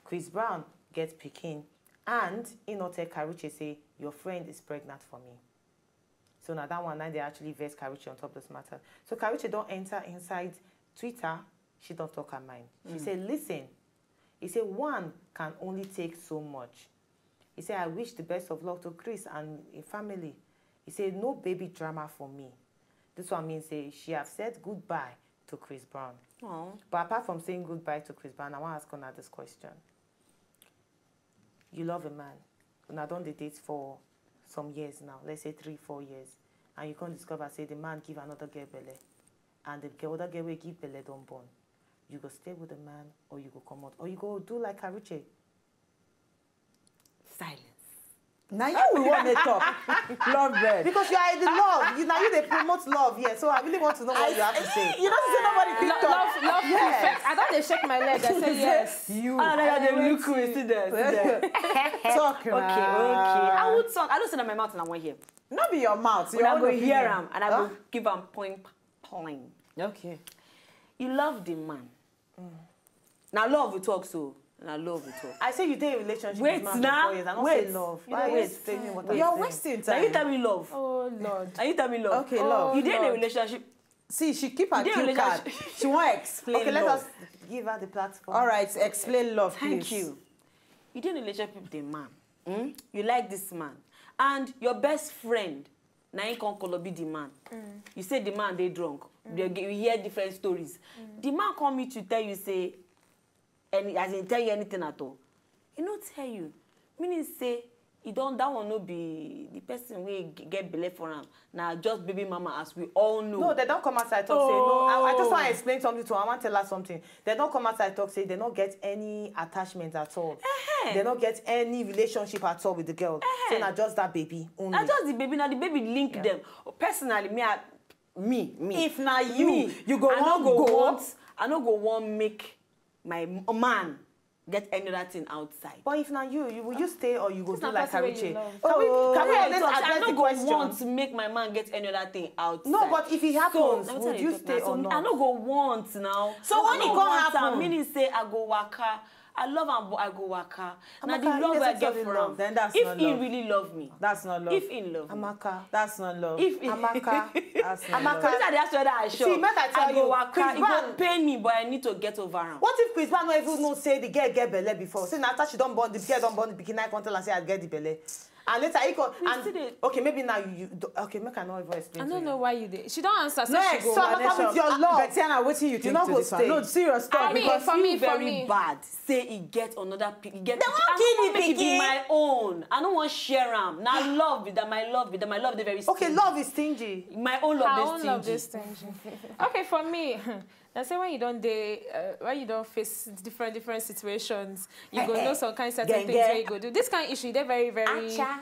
Chris Brown get pikin and he no tell Karrueche say, "Your friend is pregnant for me." So now that one, now they actually vex Karrueche on top of this matter. So Karrueche don enter inside Twitter, she don talk her mind. She say, "Listen," he say, "one can only take so much." He say, "I wish the best of luck to Chris and him family. He say, "No baby drama for me." This one means say she have said goodbye to Chris Brown. Oh. But apart from saying goodbye to Chris Brown, I wan ask una this question. You love a man, una don dey date for some years now, let's say three, four years, and you come discover say the man give another girl belle, and the girl, other girl wey give belle don born. You go stay with the man, or you go comot, or you go do like Karuche? Silence. Now you will want to talk. Love bird. Because you are in the love. You now you dey promote love here. So I really want to know what you have to say. You don't say nobody picked up. Love, love Yes. perfect. I don't dey shake my leg. I say yes. You. Oh, no, no, they wait. Look who is there. Sit there. Talk Okay, now. okay. I would talk. I don't say that my mouth and I want here. Not be your mouth. When Your I own go hear opinion. Am and I Huh? Go give am point plain. Okay. You love the man. Now love we talk so. Now love we talk. I say you dey in relationship Wait with man now. For four years. I don't Wait. say love. You Why dey are you waste explaining what You're I'm saying? Wasting Now time. You tell me love. Oh Lord. Now You tell me love. Okay, love. You dey in a Lord. Relationship. See, she keep her You dey cue card. relationship. She want to explain Okay, let love. Us give her the platform. All right, explain love, Thank please. You. You dey in a relationship with a man. Hmm? You like this man, and your best friend na him come call be the man. You say the man dey drunk. You get- you hear different stories. The man come meet you, tell you say, any as in tell you anything at all. He no tell you. Meaning say he don that one no be the person wey g- get belle for am. Na just baby mama, as we all know. No, they don't come outside talk say no. I, I just want to explain something to her. I want to tell her something. They don't come outside talk say they don't get any attachment at all. They don't get any relationship at all with the girl. Say na just that baby only. Na just the baby. Now the baby link them. Personally, me, I, me, me. If na you, me, you go I no want go go. Want. I no go want make my m- man get any other thing outside. But if na you, you will you stay or you go It's do not like person wey you Karuche? Love. Can we can we Yeah, at least so I address no the go question? Want to make my man get any other thing outside. No, but if it happens, Let me would tell you the stay truth, or I not? No go want now. So when I it no come want am, happen? Meaning say I go waka. I love am, but I go waka. Now the Amaka, love you I just get don't for love. Am. Then that's If not he love. Really love me. That's not love. If he love me. Amaka. That's not love. If he, Amaka. That's not Amaka. love. These are the answers that I show. See, make I tell I go you, waka, Chris it go Brown- pain me, but I need to get over am. What if Chris Brown no even know say the girl get belle before? Say na after she don born the girl don born the pikin, I come tell am say I get the belle. And later he come We and still dey- okay, maybe now you, you do- okay, make I not even explain. I To don't you. know why you did. She don't answer. So No, she ex- go so waka. Amaka with your love. Betiana, what do you think not to go this one? Stay. No, serious talk. I mean, Because for Feel me, for very me. Bad. Say he get another. Pe- he get. They won't I kill don't the make it be pikin. My own. I don't want share am. Now love be that my love be that my love dey very. Okay, Stingy. Love is stingy. My own love Her dey own stingy. Love is stingy. Okay, for me, I say when you don't dey, uh, when you don't face different different situations, you go know some kind of certain Gang, things gang. Where you go do. This kind of issue, they're very very. Acha,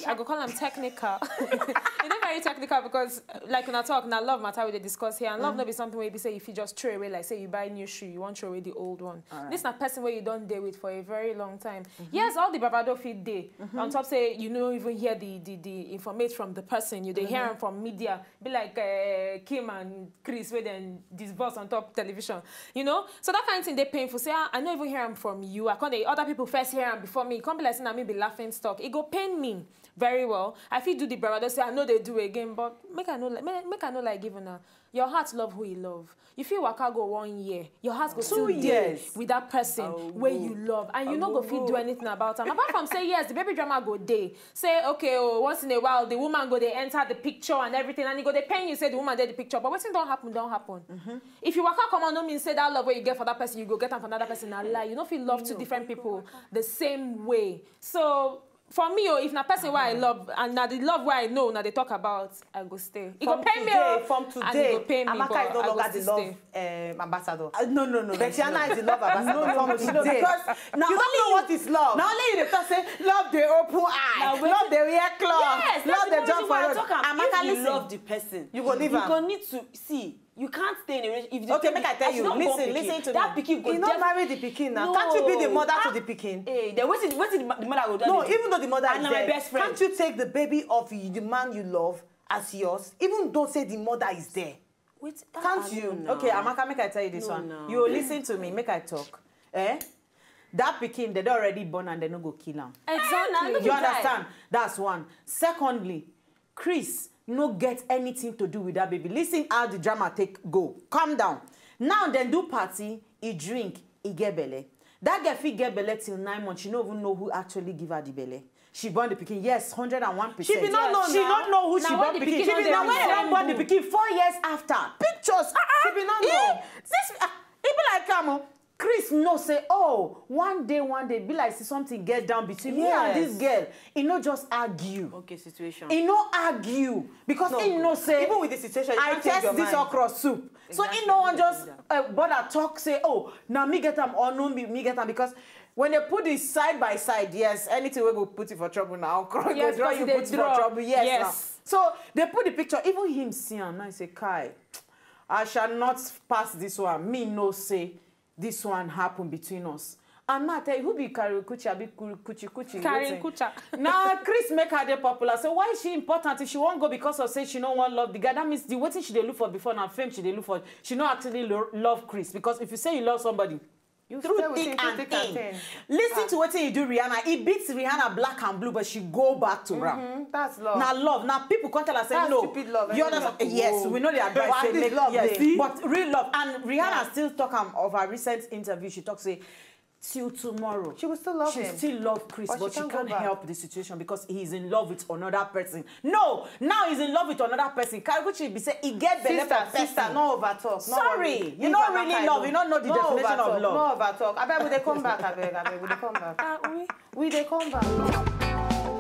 I go call them technical. It's very technical because, uh, like when I talk now, love matter we dey discuss here, and love no be something where you say if you just throw away, like say you buy new shoe, you won't throw away the old one. This na person where you don't deal with for a very long time. Yes, all the bravado fit dey. On top say you no even hear the the the informate from the person, you dey hear am from media. Be like uh, Kim and Chris wey dem divorce on top television. You know, so that kind of thing dey painful. Say ah, I no even hear am from you. I come dey other people first hear am before me. E come be like say na me be laughing stock. E go pain me very well. I fit do the bravado say I no dey do again, but make I no li- make, make I no like give una. Your heart love who you love. You fit waka go one year, your heart go still dey Years. With that person wey you love, and you no go fit do anything about am. Apart from say yes, the baby drama go dey. Say okay, oh, once in a while the woman go dey enter the picture and everything, and e go dey pain you say the woman dey the picture. But wetin don happen don happen. If you waka come out, no mean say that love wey you get for that person, you go get am for another person. Na lie. You no fit love two different people the same way. So for me, oh, if na person wey I love and na the love wey I know una dey talk about, I go stay. E go From pain me, today, oh, from and today, e go pain me, Amaka but is no I go longer the still love stay. Um, ambassador. Uh, no, no, no. no, Betiana no. Is the love ambassador No, no, from no, no, today. because now You don't know only, what is love. Now only you dey talk say love dey open eye, Now wait- love dey wear cloth, Yes, love that's dey the jump for reason why I road. Talk am. Amaka, If you listen. Love the person. You go leave You am. Go need to see. You can't stay in a relationship. If you Okay, make I tell as you, don listen, born pikin, listen to that me. Pikin go You not def- marry the pikin now. No. Can't you be the mother to Ah, the pikin? Hey, then wetin wetin the ma- the mother go do? No, Again? Even though the mother And is na my dead, best friend. Can't you take the baby of you, the man you love as yours? Even though say the mother is there. Wait, Can't you? Now. Okay, Amaka, make I tell you this No, one. no. You listen to me, make I talk. Eh? That pikin, they don already born and they no go kill am. Exactly. Look You at that. Understand? That's one. Secondly, Chris no get anything to do with that baby. Listen how the drama take go. Calm down. Now dem do party, he drink, he get belle. That girl fit get belle till nine months. She no even know who actually give her the belle. she born the pikin. Yes, hundred and one percent. She be not know She now. not know who Na she when born the pikin. pikin She don be dey na when I resemble. Born the pikin four years after. Pictures. Ah, ah, She be not eh, know. This ah, e be like am. Oh. Chris know say, oh, one day, one day, be like say something get down between me and this Yes. girl. E no just argue. Okay, situation. E no argue because No, e know say even with the situation, you I can't change test your this mind. Okra soup. So Exactly, e no wan you can't just change uh, bother talk say, oh, na me get am or no me, me get am because when they put it side by side, yes, anything we go put it for trouble now. Okra Yes, go draw because you they put it for draw. Trouble, yes. Yes. Now. So they put the picture. Even him see am now. He say, Kai, I shall not pass this one. Me no say this one happen between us. And ma tell you, who be Kari Kuchi, abi Kuri- Kuchi Kuchi? Kari Wetin? Kucha. Now Chris make her dey popular. So why is she important if she won't go because of say she no wan love the guy? That means the wetin she dey look for before na fame she dey look for. She no actually lo love Chris because if you say you love somebody, You through stay with thick him, through and thick and thin. thin. Listen to wetin he do Rihanna. He beats Rihanna black and blue, but she go back to am. Mm, that's love. Now love. Now people come tell us say That's no. Stupid love. You Anyway. understand? Yes, we know the advice. But at Say least make, love yes, dey. But real love and Rihanna still talk am of her recent interview. She talk say till tomorrow. She will still love she him. Still love Chris, But but, she she can't go can't back. Help the situation because he is in love with another person. No, now he's in love with another person. Kaiguchi be say he get belle Sister, for person. Sister, no over talk. No Sorry, worry. You Leave no Amaka really alone. love. You no know the No definition over of talk. Love. No over talk. Abeg, we dey come back. Abeg, abeg, we dey come back. Ah, oui. We dey come back.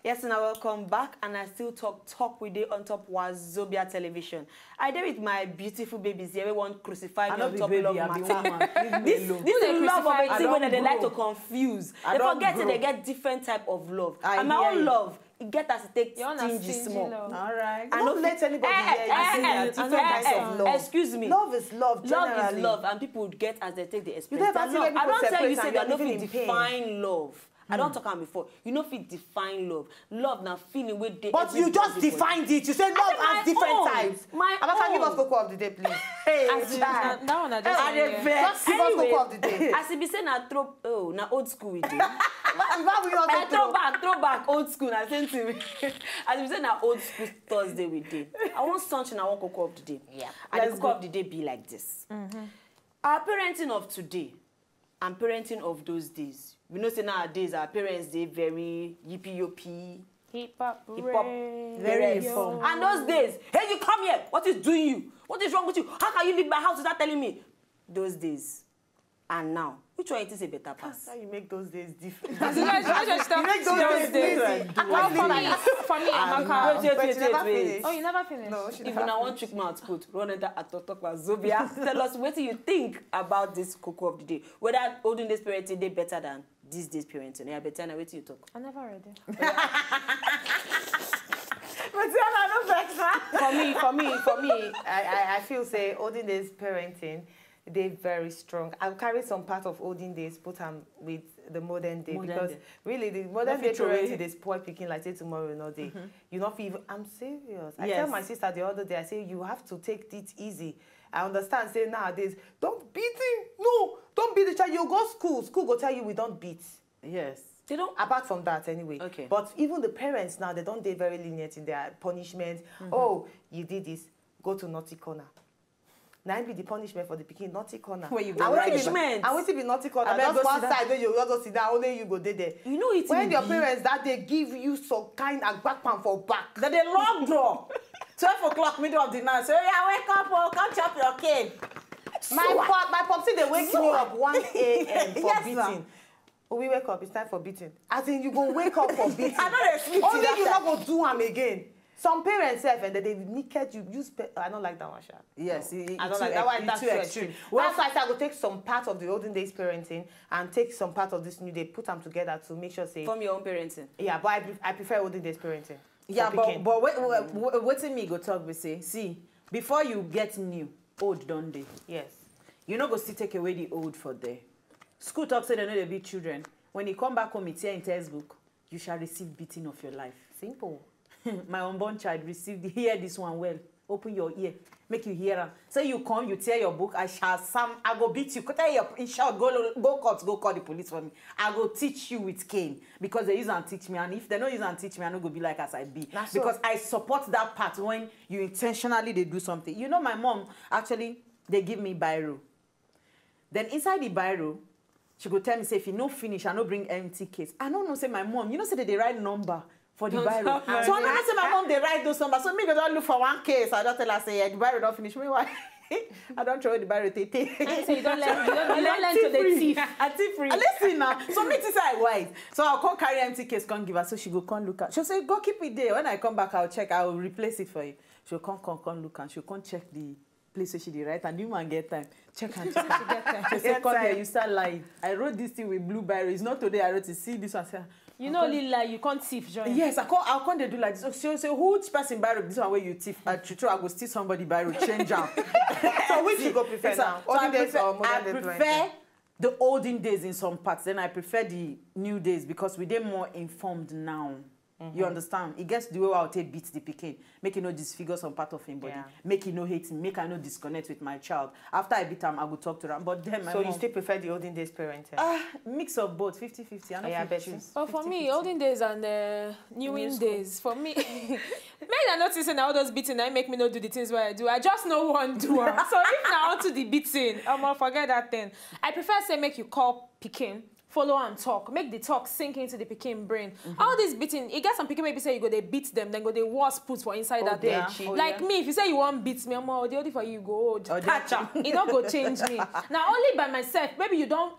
Yes, and I welcome back, and I still talk talk we dey on top Wazobia Television. I dey with my beautiful babies here. We want crucify I me no on be top baby, love I be matter. Woman. Leave me This alone. this Who dey is love of crucify a I thing don wey dem dey like to grow. Confuse. I They don forget say grow. They get different type of love. I And my hear own you. Love, e get as e take Your own na stingy stingy small. love. All right. I Don't no let fit- anybody Eh, hear you eh, say eh, there are eh, different eh, kinds eh, of love. Excuse me. Love is love, Love generally. Is love, and people get as they take the You express. never That see where love, people I don't tell separate you say and they you're no fit living in pain. Define love. I don't talk am before. You no fit define love. Love na feeling wey dey. But you just Everybody body. Defined it. You say love My has different own. Types. My Amaka, give us own. Coco of the day, please. Hey, As in, na- that one I just I wan dey hear. vex. Just give us Anyway. Coco of the day. As e be say na throw, oh, na old school we dey. Why we not Eh, go throwback, throwback, old school, na same thing. As e be say na old school Thursday we dey. I want something, I want Coco of the day. Yeah. And the Let's Coco go. Of the day be like this. Our parenting of today, and parenting of those days. We know say nowadays our parents dey very yippee yoppee. Hip hop. Hip hop. Ray. Very Yes. informed. And those days, hey, you come here. What is doing you? What is wrong with you? How can you leave my house without telling me? Those days and now, which one you think say better pass? That's how you make those days different. As you guys, I just You make those days easy. Well, for me, for me, Amaka. Wait, wait, But wait, you never wait, wait. finish. Oh, you never finished. No, she If never una wan finish. chook mouth put, run enter Atok Talk Wazobia. Tell us wetin you think about this koko of the day. Whether olden days parenting dey better than these days parenting. Yeah, better na wetin you talk. I never read it. But Tiana, no vex, huh? For me, for me, for me, I, I, I feel say olden days parenting dey very strong. I carry some part of olden days, put am with the modern day Modern because day. really the modern No day fit throw away. Parenting dey spoil pikin like say tomorrow no dey. You no fit even. I'm serious. I tell Yes. My sister the other day. I say you have to take it easy. I understand. Say nowadays, don't beat him. No, don't beat the child. You go school. School go tell you we don't beat. Yes. They don't. Apart from that, anyway. Okay. But even the parents now, they don't dey very lenient in their punishment. Oh, you did this. Go to naughty corner. Now be the punishment for the pikin, naughty corner. Where you And go wetin write be- Punishment. And wetin be naughty corner? Abeg, Just go one sit down. Side wey you go just sit down, only you go dey there. You know it When be- your parents that day give you some kind agbakpam for back. Then they lock door. Twelve o'clock, middle of the night. So yeah, wake up, oh, come chop your cane. My pop, my popsy dey wake me up one a.m. for Yes, ma'am. Beating. Oh, we wake up, it's time for beating. As in, you go wake up for beating. I know they sleep Only till you that no go do am again. Some parents sef, and they make you use. Pe- I don't like that one, sha. Yes, it, I it don't too like that ex- one. it That's too too extreme. extreme. Well, That's why I say I go take some part of the olden days parenting and take some part of this new day, put them together to make sure say. From your own parenting. Yeah, but I, pre- I prefer olden days parenting. Yeah, For but pikin. But wait, wait, wait, wetin me go talk be say, see, before you get new, old don dey. Yes. You no go still take away the old for there. School talk say they no dey beat children. When you come back home, you tear in textbook. You shall receive beating of your life. Simple. My unborn child received. Hear this one well. Open your ear. Make you hear am. Say you come, you tear your book. I shall sam. I go beat you. Tell your in short, go go court, go call the police for me. I go teach you with cane because they use and teach me. And if they no use and teach me, I no go be like as I be. Na so. Because I support that part when you intentionally they do something. You know, my mom actually they give me biro. Then inside the biro, she go tell me say if you no finish, I no bring empty case. I no know say my mom. You know say they dey write number for the biro. So I no know say my mom dey write those numbers. So me go don look for one case. I don tell her say yeah, the biro don finish. Me why? I don throw the biro tey tey. I say you don't learn. You don't, you don't learn to the thief. I thief free. Listen now. So me too say I wise. So I come carry empty case, come give her. So she go come look at. She say go keep it there. When I come back, I'll check. I'll replace it for you. She come come come look and she come check the place where she dey write and the woman get time. Check and check. She say come here, you start lying. I wrote this thing with blue biro. It's not today I wrote it. See this one. Say, You know, only lie. You can't thief join. Yes, I call. I can't dey do like this. So she say, which person biro this one where you thief? Uh, true, true, I go steal somebody biro, change am. So which you go prefer It's a- now? so I Olden days prefer, or modern I day prefer parenting? The olden days in some parts. Then I prefer the new days because we dey more informed now. You understand? It gets the way I take beat the pikin, make e no disfigure some part of him body, Yeah. make e no hate me, make I no disconnect with my child. After I beat am, I go talk to am. But then my So you mom, still prefer the olden days parenting? Ah, mix of both, fifty fifty. I no Yeah, fit Betty. Choose. Oh, for me, olden days and uh, newing days. For me, make I notice and all those beating, I make me not do the things where I do. I just no one do am. So if now onto the beating, I'm gonna forget that thing. I prefer say make you call pikin, follow and talk, make the talk sink into the pikin brain. All this beating, you get some pikin maybe say you go they beat them, then go they worse put for inside Oh, that they thing. are. Oh, Like yeah. Me, if you say you want beat me, I'm all the only for you go old. Oh, they are. Catch up. It not go change me. Now only by myself. Maybe you don't.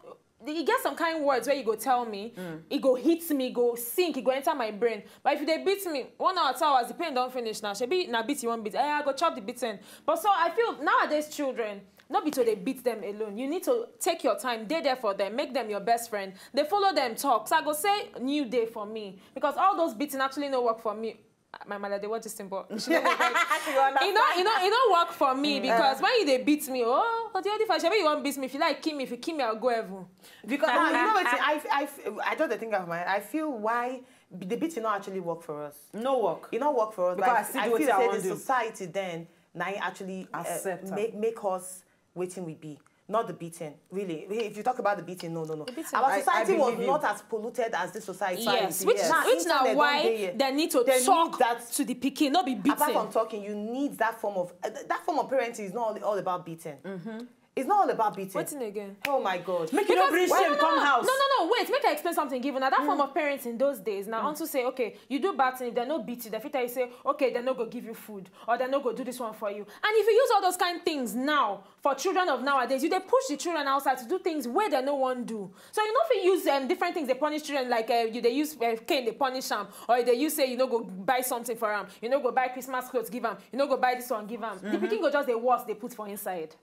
You get some kind words where you go tell me, it go hit me, go sink, it go enter my brain. But if they beat me, one hour, two hours, the pain don't finish now. Shebi na beat you won't beat. Eh, I go chop the beating. But so I feel nowadays children, not be to they beat them alone. You need to take your time. They there for them. Make them your best friend. They follow them talk. So I go say new day for me because all those beating actually no work for me. My mother they watch this thing, but she no go vex. You know, you know, you know work for me because when you they beat me, oh, but the only fact, you won't beat me. If you like kill me, if you kill me, I'll go heaven. Because Ah, you know what? I, I, I just the thing of mine. I feel why the beating not actually work for us. No work. It not work for us. Because Like, I still I do feel wetin I say wan the do. Society then now actually uh, Accept am. Make make us waiting we be. Not the beating, really. If you talk about the beating, no, no, no. beating. Our I- I society was believe not you. As polluted as this society. Yes, Is. which Yes. now, which Internet now don why dey here. They need to They talk need that. To the pikin, not be beating. Apart from talking, you need that form of uh, th- that form of parenting is not all, all about beating. Mm-hmm. It's not all about beating. Wetin again? Oh my God. Make you no bring shame come house. No, no, no, wait, make I explain something give una. That form of parenting those days, now, unto say, okay, you do bad thing, if they no beat you, they fit tell you say, okay, they no go give you food, or they no go do this one for you. And if you use all those kind things now, for children of nowadays, you dey push the children outside to do things where they no wan do. So you no fit use um, different things dey punish children, like uh, you dey use uh, cane dey punish am, or you dey use say you no go buy something for am, you no go buy Christmas clothes give am, you no go buy this one give am. The pikin go just dey worse dey put for inside.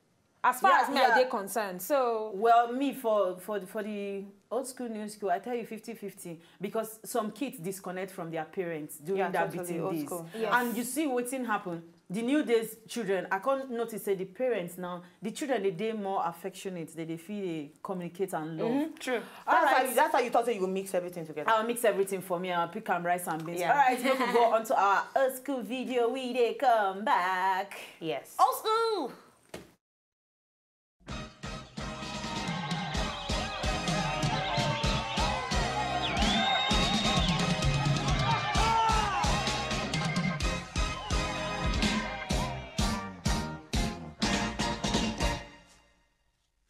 As far as me I dey concerned, so. Well, me for for for the old school, new school, I tell you fifty fifty, because some kids disconnect from their parents during that beating days. Yes. And you see wetin happen. The new days children, I can't notice say the parents now, the children they dey more affectionate, they they feel they communicate and love. Mm-hmm. True. That's why you, that's why you thought that you will mix everything together. I'll mix everything for me. I'll pick and rice and beans. Yeah. All right, we can go on to our old school video. We they come back. Yes. Old school.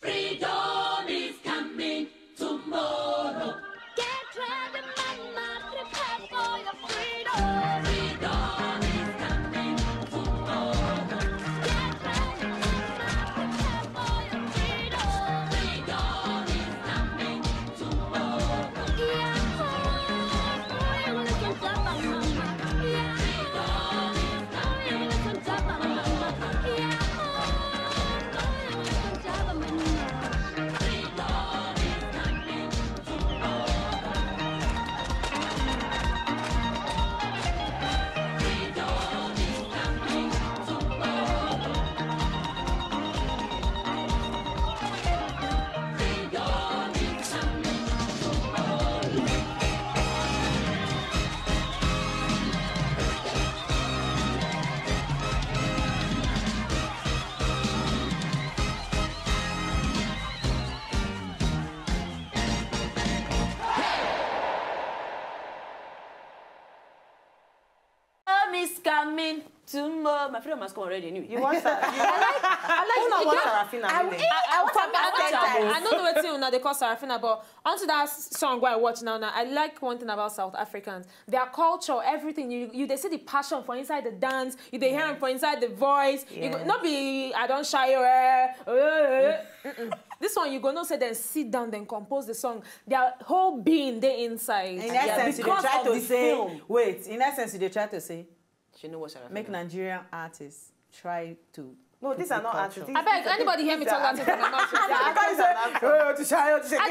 Freedom is coming tomorrow. Get ready, mama, prepare for your freedom. Freedom is coming tomorrow. Get ready, mama, prepare for your freedom. Freedom is coming tomorrow. Yeah, oh, oh, you listen to mama. Yeah, oh, oh, you listen to mama. Yeah, oh, oh, you listen to mama. Home is coming tomorrow. My freedom has come already anyway. You want that? I like, I like. Who not want Sarafina? I, I, I, I, I don't know wetin una dey call Sarafina, but onto that s- song wey I watch now, now I like one thing about South Africans. Their culture, everything. You, you they see the passion for inside the dance. You they hear am for inside the voice. You go, no be I don't shy your hair. This one you go know say dem sit down, dem compose the song. Their whole being dey inside. In essence, you dey try to say, wait, in essence, you dey try to say, she know what Sarafina. Make Nigerian artists try to. No, these are not artists. I beg anybody hear me talk that thing from my mouth. I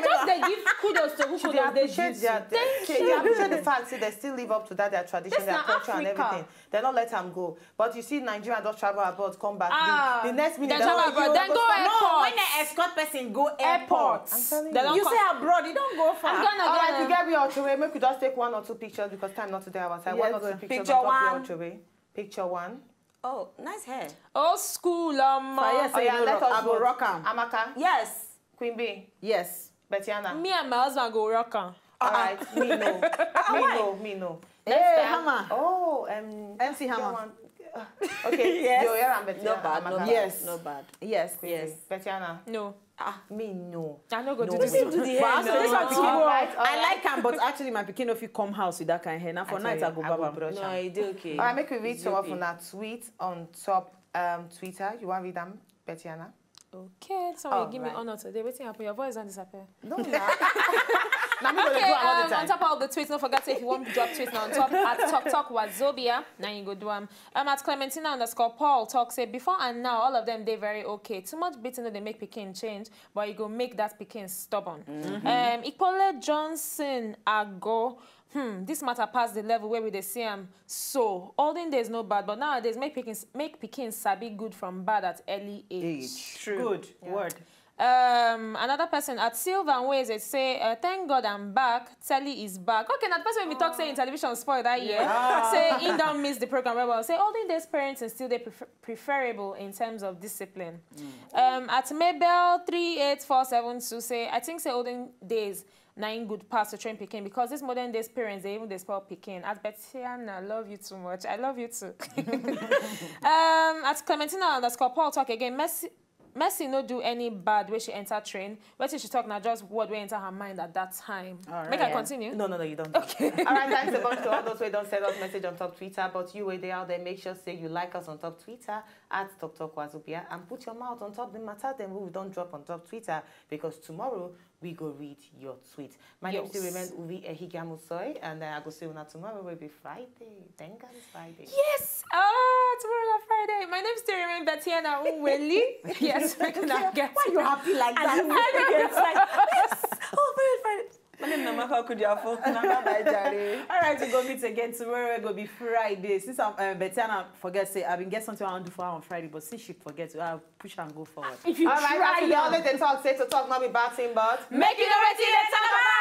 just dey give kudos to who kudos dey due. Thank you. They appreciate the fact say they still live up to that their tradition, their culture, and everything. They don't let them go. But you see, Nigeria don't travel abroad, come back. Ah, the, the next minute, they travel abroad, then go airport. No, when they escort person go airport. I'm telling you. You say abroad, you don't go far. I'm gonna go. All right, we get we Ochowe. Make we just take one or two pictures because time not today our side. One or two pictures. Picture one. Ochowe. Picture one. Oh, nice hair. Old school, um. Fire say, yeah, let us go rock am. Amaka. Yes. Queen B. Yes. Betiana. Me and my husband go rock am. All right, me no. Me no, me no. Hey, Hammer. Oh, um, M C Hammer. Okay, yes. Yo, yeah, I'm Betiana. No bad, no bad. Yes. No bad. Yes. Betiana. No. Ah, me no. I no go do this one. But this one too. All right, all right. I like am, but actually, my pikin no fit come house with that kind of hair. Now for night, I go barb am. No, e dey okay. All right, make we read some of una tweet on top um, Twitter. You want read them, Betiana? Okay, so you give me honor today. Wetin happen? Your voice don disappear. No, na. Na me go dey do am all the time. Okay, um, on top of the tweets, don't forget say if you want to drop tweets now on top at Talk Talk Wazobia, now you go do am. Um, at Clementina underscore Paul talk say before and now all of them dey very okay. Too much beating no dey make pikin change, but e go make that pikin stubborn. Um, Ikpole Johnson Ago. Hmm, this matter pass the level where we dey see am. So, olden days no bad, but nowadays make pikin make pikin sabi good from bad at early age. True. Good word. Um, another person at Silver and Ways, they say, uh, thank God I'm back. Telly is back. Okay, now the person we talk say in television spoil that year. Say he don't miss the program well, well. Say olden days parenting still dey prefer- preferable in terms of discipline. Um, at Mabel three eight four seven two say, I think say olden days na im good pass to train pikin because this modern days parents dey even dey spoil pikin. At Betiana, love you too much. I love you too. Um, at Clementina underscore Paul talk again. Mercy, Mercy no do any bad wey she enter train. Wetin she talk na just word wey enter her mind at that time. All Make I right. Continue. No, no, no, you don't. Okay. All right, thanks a bunch to all those who don't send us message on top Twitter, but you were there out there. Make sure say you like us on top Twitter at Talk Talk Wazobia and put your mouth on top the matter then we don't drop on top Twitter because tomorrow we go read your tweet. My name still remain Uvi Ehigamusoy and uh, I go see you now tomorrow will be Friday. Thank God it's Friday. Yes. Oh, tomorrow na Friday. My name still remain Betiana Unweli. Yes, make una get. Why you happy like I that? don't know. It's like, yes. Oh, very Friday. My name is Namaka Kudiafo. Namaka Baijare. All right, we go meet again tomorrow. It go be Friday. Since I'm uh, Betiana, forget say I been get something I want to do for her on Friday, but since she forgets, I'll push and go forward. If you All right, try as we am, always dey talk, say to talk, not be bad thing, but make you know wetin dey talk about.